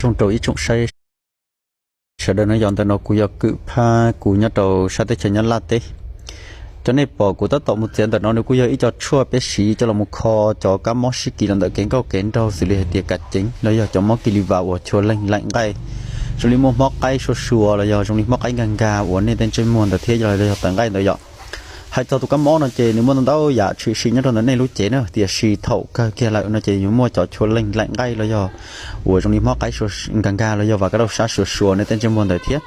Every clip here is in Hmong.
Zoo rau ib tsoom saib sawv daws no, yog ntawm no kuv yog Kwm Phab, kuv nyob rau sab teb chaws Nyab Laj teb. Cov nej pom kuv tab tom mus txiav ntawm no nws kuj yog ib co tshuaj peb siv coj los mus kho cov kab mob sib kis los ntawm kev nkauj kev nraug xws li hais tias kas ceev los yog cov mob kis li vas uas chua leej laim nqaij, zoo li muaj hmob qaib sua sua los yog zoo li hmob qaib nkag nkag uas nej tej ntsej muag ntawd thiab los yog tawv nqaij ntawd yom. Hais txog tus kab mob no ces nws muaj ntau ntau yam tshwm sim nyob rau ntawm nej lub cev na, tiam sis thaum kawg kiag lawm no ces yuav muaj cov chua leej laim nqaij los yog uas zoo li hmob qaib nkag nkag los yog vas kab laug sab sua sua nej tej ntsej muag ntawd thiab.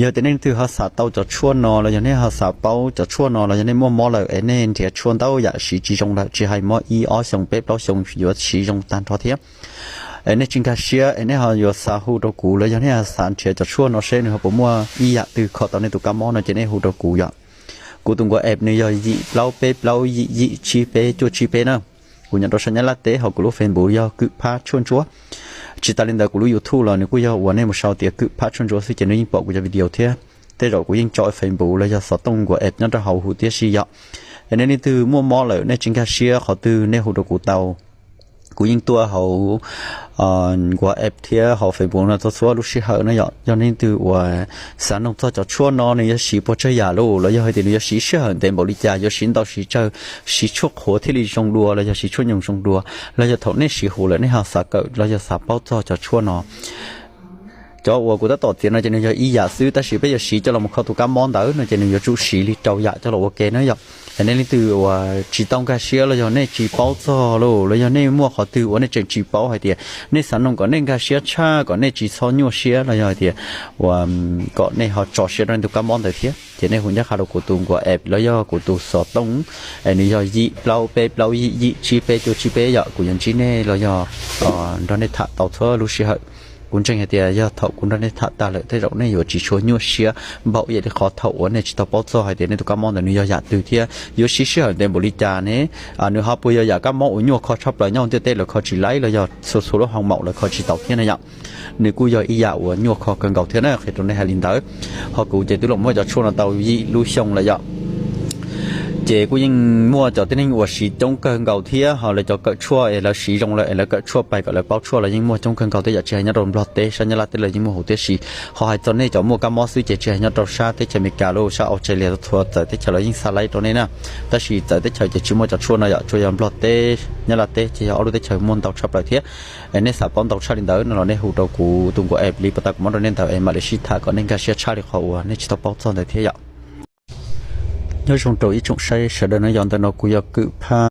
Yog tias nej leej twg ho xav tau cov tshuaj no los yog nej ho xav paub cov tshuaj no los yog nej muaj mob lawm es nej nrhiav tshuaj ntau yam siv tsis zoo lawm, tsis hais mob ib ob xyoos peb plaub xyoos yuav siv zoo tag nrho thiab, es nej tsis nkag siab es nej ho yuav xav hu rau kuv los yog nej ho xav nrhiav cov tshuaj no seb nws ho puas muaj ib yam twg kho tau nej tus kab mob no ces nej hu rau kuv yom. Kuv tus nkuaj app nws yog yim plaub peb plaub yim yim tsib peb cuaj tsib peb na. Kuv nyob rau sab Nyab Laj teb, ho kuv lub Facebook yog Kwm Phab Tshuaj Ntsuab. Tsis tas li ntawd kuv lub YouTube los nws kuj yog uas nej mus sau tias Kwm Phab Tshuaj Ntsuab xwb ces nej yeej pom kuv cov video thiab. Tej zaum kuv yeej tso Facebook los yog xov tooj nkuaj app nyob rau hauv huv thiab si yom. Es nej leej twg muaj mob lawm nej tsis nkag siab qhov twg nej hu rau kuv tau. Kuv yeej tuaj hauv nkuaj app thiab hauv Facebook no txhua txhua lub sij hawm no yom. Yog nej leej twg uas xav noog txog cov tshuaj no nws yuav siv puas tsawg yam lawm los yog hais tias nws yuav siv sij hawm ntev npaum li cas, yuav siv ntau siv tsawg, siv tshuaj qhuav thiaj li zoo dua los yog siv tshuaj nyoos zoo dua, los yog thaum nej siv huv lawm nej ho xav kawm los yog xav paub txog cov tshuaj no. Cov uas kuv tab tom txiav no ces nws yog ib yam xwb, tab sis peb yuav siv coj los mus kho tus kab mob ntawd no ces nws yuav tsum siv li rau yam coj los ua ke na yom. Es nej leej twg uas tsis tau nkag siab los yog nej tsis paub txog lawm los yog nej muaj qhov twg uas nej tseem tsis paub hais tias nej xav noog kom nej nkag siab tshaj kom nej tsis txhob nyuaj siab los yog hais tias uas kom nej ho tso siab rau nej tus kab mob ntawd thiab ces nej hu ncaj qha rau kuv tus nkuaj app los yog kuv tus xov tooj, es nws yog yim plaub peb plaub yim yim tsib peb cuaj tsib peb yom. Kuv yuav ntsib nej los yog nrog nej tham tau txhua lub sij hawm. Kuv ntseeg hais tias yog thaum kuv nrog nej tham tag lawm tej zaum nej yuav tsis tshua nyuaj siab npaum ib yam li qhov thaum uas nej tsis tau paub txog hais tias nej tus kab mob ntawd nws yog yam twg thiab yuav siv sij hawm ntev npaum li cas ne. Nws ho puas yog yam kab mob uas nyuaj kho tshaj plaws nyob ntiaj teb lawv kho tsis laib los yog txhua txhua lub hoo maum lawv kho tsis tau thiab na yom. Nws kuj yog ib yam uas nyuaj kho kawg nkaus thiab na, qhia rau nej hais li ntawd. Ho kuv ces twb los muaj cov tshuaj no tau yim lub xyoo lawm yom. Ces kuj yeej muaj cov tib neeg uas siv coob kawg nkaus thiab ho lawv cov kawm tshuaj es lawv siv zoo lawm es lawv kawm tshuaj pais kom lawv paub tshuaj los yeej muaj coob kawg nkaus thiab yom. Tsis hais nyob rau Nplog teb, sab Nyab Laj teb los yeej muaj huv thiab si. Ho hais txog nej cov muaj kab mob xwb ces tsis hais nyob rau sab teb chaws Amelikas los sab Australia txhua txawv teb chaws los yeej xa laib rau nej na. Tab sis txawv teb chaws ces tsis muaj cov tshuaj no yom, tsuas yog Nplog teb, Nyab Laj teb ces yog ob lub teb chaws muaj ntau tshaj plaws thiab. Es nej xav paub ntau tshaj li ntawd no los nej hu rau kuv tus nkuaj app li pas tas kuv muab rau nej ntawd es mam li sib tham kom nej nkag siab tshaj li qhov uas nej tsis tau paub txog ntawd thiab yom. Nyob zoo rau ib tsoom saib sawv daws no, yog ntawm no kuv yog Kwm Phab.